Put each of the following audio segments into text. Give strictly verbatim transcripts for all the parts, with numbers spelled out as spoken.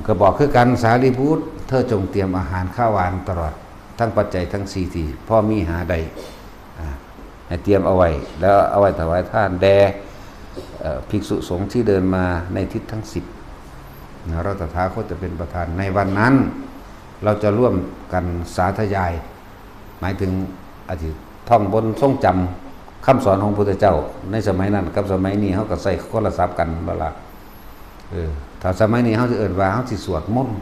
ก็บอกคือกัน สารีบุตร เธอจงเตรียมอาหารข้าวหวานตลอด ทั้งปัจจัยทั้งสี่ที่พ่อมีหาได้ อ่า ให้เตรียมเอาไว้ แล้วเอาไว้ถวายทานแด่ เอ่อ ภิกษุสงฆ์ที่เดินมาในทิศทั้งสิบ นะ เราตถาคตจะเป็นประธานในวันนั้น เราจะร่วมกันสาธยาย หมายถึงอธิท่องบนทรงจำคำสอนของพุทธเจ้า ในสมัยนั้นกับสมัยนี้ เฮาก็ใช้คนละศัพท์กันบ่ล่ะ เออ ถ้าสมัยนี้เฮาสิเอิ้นว่าเฮาสิสวดมนต์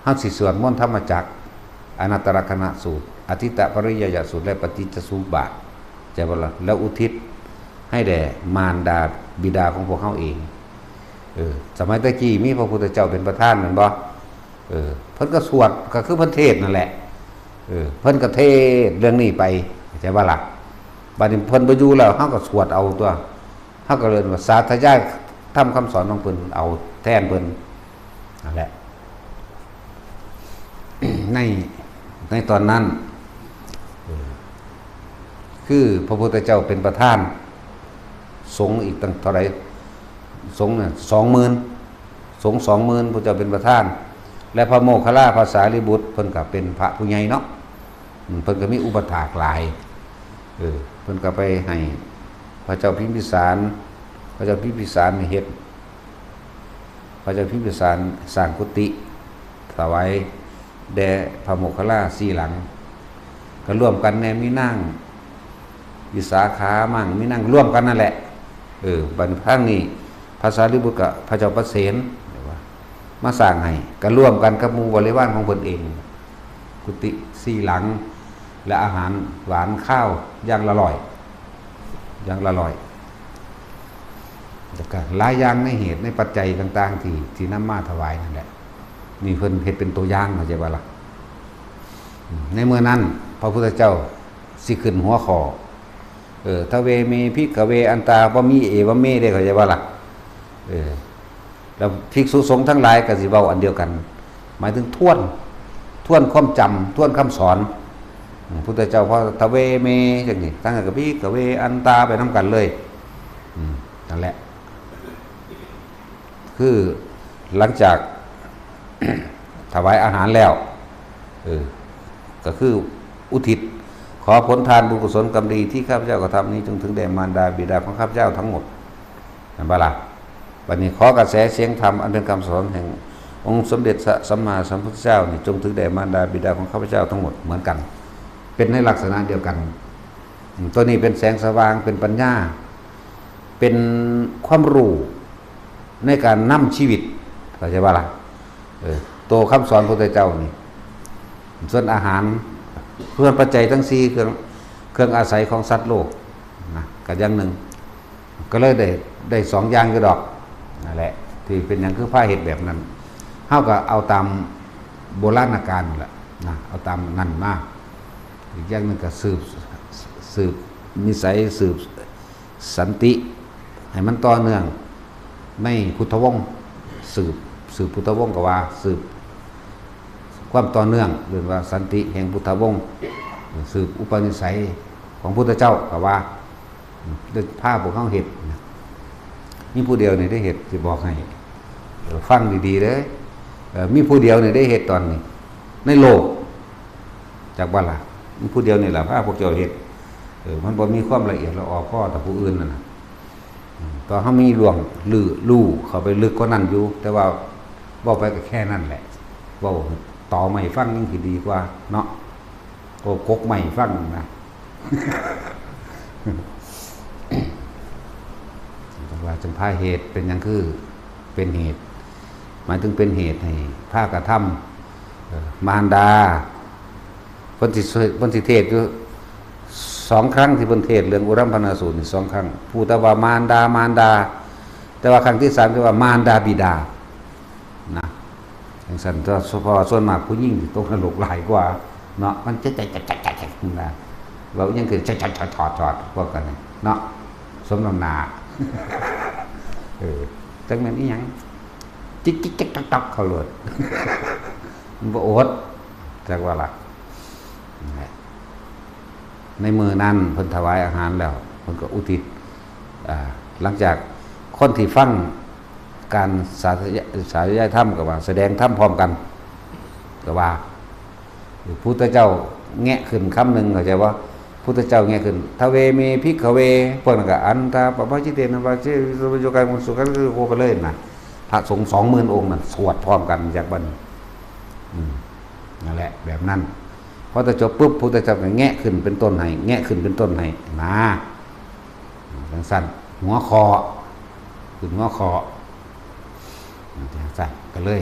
เฮาสิสวดมนต์ธรรมจักร อนัตตลักษณสูตร อทิตตปริยายสูตร และปฏิจจสมุปบาท ใช่บ่ล่ะ แล้วอุทิศให้แด่มารดาบิดาของพวกเฮาเอง เออ สมัยตะกี้มีพระพุทธเจ้าเป็นประธานแม่นบ่ เออ เพิ่นก็สวด ก็คือเพิ่นเทศน์นั่นแหละ เออ เพิ่นก็เทศน์เรื่องนี้ไป ใช่บ่ล่ะ บัดนี้เพิ่นบ่อยู่แล้ว เฮาก็สวดเอาตัว เฮาก็เลยว่าสาธยายธรรมคำสอนของเพิ่นเอาแทนเพิ่น นั่นแหละ ใน ในตอนนั้น เออ คือพระพุทธเจ้าเป็นประธาน สงฆ์อีกตั้งเท่าไหร่ สงฆ์น่ะ สองหมื่น สงฆ์ สองหมื่น พระเจ้าเป็นประธาน และพระโมคคัลลา พระสารีบุตร เพิ่นก็เป็นพระผู้ใหญ่เนาะ อืม เพิ่นก็มีอุปถากหลาย เออ เพิ่นก็ไปให้พระเจ้าพิมพิสาร พระเจ้าพิมพิสารนี่เฮ็ด พระเจ้าพิมพิสารสร้างกุฏิถวายแด่พระโมคคัลลาสี่หลัง ก็ร่วมกันแน่ มีนางวิสาขามั่ง มีนางร่วมกันนั่นแหละ เออ บัดนี้ทางนี้พระสารีบุตรกับพระเจ้าประเสน เดี๋ยวว่า มาสร้างให้ ก็ร่วมกันกับหมู่บริวารของเพิ่นเอง กุฏิสี่หลัง และอาหารหวานข้าวอย่างละร้อย อย่างละร้อย แล้วก็หลายอย่างในเหตุในปัจจัยต่างๆ ที่ ที่นำมาถวายนั่นแหละ นี่เพิ่นเฮ็ดเป็นตัวอย่าง เข้าใจบ่ล่ะ ในเมื่อนั้นพระพุทธเจ้าสิขึ้นหัวข้อ เออ ทเวเม ภิกขเว อันตา วะมิ เอวะเม เด้ เข้าใจบ่ล่ะ เออ แล้วภิกษุสงฆ์ทั้งหลายก็สิเว้าอันเดียวกัน หมายถึงทวน ทวนความจำ ทวนคำสอน อืม พุทธเจ้าพอทเวเม จังนี้ ทั้งนั้นก็ภิกขเว อันตา ไปนำกันเลย อืม นั่นแหละ คือหลังจาก ถวายอาหารแล้ว เออ ก็คืออุทิศ ขอผลทานบุญกุศลกรรมดีที่ข้าพเจ้ากระทำนี้ จงถึงแด่มารดาบิดาของข้าพเจ้าทั้งหมด นั่นบ่ล่ะ บัดนี้ขอกระแสเสียงธรรมอันเป็นคำสอนแห่งองค์สมเด็จพระสัมมาสัมพุทธเจ้านี่ จงถึงแด่มารดาบิดาของข้าพเจ้าทั้งหมดเหมือนกัน เป็นในลักษณะเดียวกัน อืม ตัวนี้เป็นแสงสว่าง เป็นปัญญา เป็นความรู้ในการนำชีวิต เข้าใจบ่ล่ะ เออ ตัวคำสอนพระพุทธเจ้านี่ ส่วนอาหาร เพื่อนปัจจัยทั้งสี่ เครื่อง เครื่องอาศัยของสัตว์โลกนะ ก็อย่างหนึ่ง ก็เลยได้ ได้สองอย่างอยู่ดอก นั่นแหละ ที่เป็นหยังคือพาเฮ็ดแบบนั้น เฮาก็เอาตามโบราณกาลนั่นแหละนะ เอาตามนั่นมา อีกอย่างหนึ่งก็สืบ สืบนิสัย สืบสันติ ให้มันต่อเนื่องในพุทธวงศ์ สืบ สืบพุทธวงศ์ก็ว่าสืบความต่อเนื่อง เรียกว่าสันติแห่งพุทธวงศ์ สืบอุปนิสัยของพุทธเจ้าก็ว่า ได้พาพวกเขาเฮ็ดนะ มีผู้เดียวนี่ได้เฮ็ด สิบอกให้ เออ ฟังดีๆเด้อ เออ มีผู้เดียวนี่ได้เฮ็ดตอนนี้ ในโลก จักบ่ล่ะ มีผู้เดียวนี่ล่ะพาพวกเจ้าเฮ็ด เออ มันบ่มีความละเอียดละออพอต่อผู้อื่นนั่นน่ะ อืม ตอนเฮามีล่วง รู้ รู้เข้าไปลึกกว่านั้นอยู่ แต่ว่าเว้าไปก็แค่นั้นแหละ เว้าต่อไม้ฟังยังสิดีกว่าเนาะ โอ้ กกไม้ฟังนะ จังว่าจังพาเหตุเป็นหยังคือเป็นเหตุ หมายถึงเป็นเหตุให้พากระทำ เอ่อ มารดา เพิ่นสิช่วย เพิ่นสิเทศน์อยู่สองครั้ง ที่เพิ่นเทศน์เรื่องอุรัมพนาสูตรนี่สองครั้ง พูดแต่ว่ามารดา มารดา แต่ว่าครั้งที่สามคือว่ามารดาบิดา นะ จังซั่นตัว เพราะว่าส่วนมากผู้หญิงสิตกนรกหลายกว่าเนาะ มันจะ จะ จะ จะ จะ จะ นะ เว้าหยังคือ จะ จะ จะ ถอด ถอด พวกกันนี่เนาะ สมน้ำหน้า เออ จักแม่นอีหยัง จิกจิกจักจักจักเขาโลด มันบ่อด จักว่าล่ะ นั่นแหละ ในมื้อนั้นเพิ่นถวายอาหารแล้ว เพิ่นก็อุทิศ อ่า หลังจากคนที่ฟัง การสาธยะ- สาธยายธรรมก็ว่า แสดงธรรมพร้อมกันก็ว่า พุทธเจ้าแงะขึ้นคำหนึ่ง เข้าใจบ่? พุทธเจ้าแงะขึ้น ทเวเมภิกขเว พวกนั้นก็ อันทาปะปะจิเตนะปะเจวิสุโยกังสุขังสุโข ไปเลยนะ พระสงฆ์สองหมื่นองค์นั่นสวดพร้อมกันจากบัดนี้ อืม นั่นแหละ แบบนั้น พอจะจบปุ๊บ พุทธเจ้าก็แงะขึ้นเป็นต้นให้ แงะขึ้นเป็นต้นให้นะ จังซั่น หัวข้อ ขึ้นหัวข้อ จังซั่น ก็เลย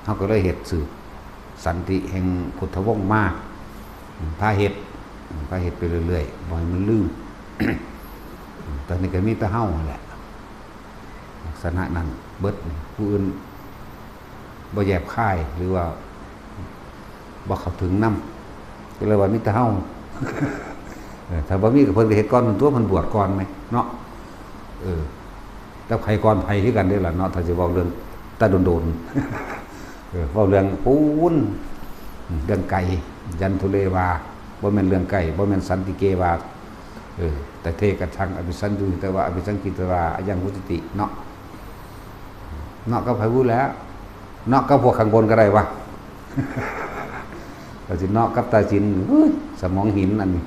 เฮาก็เลยเฮ็ดสืบสันติแห่งพุทธวงศ์มา พาเฮ็ด พาเฮ็ดไปเรื่อยๆ บ่ให้มันลืม ตอนนี้ก็มีแต่เฮาหั่นแหละ ลักษณะนั้นเบิด ผู้อื่นบ่แยบคาย หรือว่าบ่เข้าถึงนำ ก็เลยว่ามีแต่เฮา เออ ถ้าบ่มีก็เพิ่นก็เฮ็ดก่อน ตัวเพิ่นบวชก่อนแหมเนาะ เออ แต่ไผก่อนไผคือกันเด้ล่ะเนาะ ถ้าสิเว้าเรื่องแต่โดนๆ เออ เว้าเรื่องปูน เรื่องไกล ยันทุเรวา บ่แม่นเรื่องไกล บ่แม่นสันติเกวา เออ แต่เทกะทังอภิสัญญูหิตวา อภิสังกิตวา อายังวุติติ เนาะ เนาะกับไผพูดแล้ว เนาะกับพวกข้างบนก็ได้วะ ก็สิเนาะกับตาจิน อุ้ย สมองหินอันนี้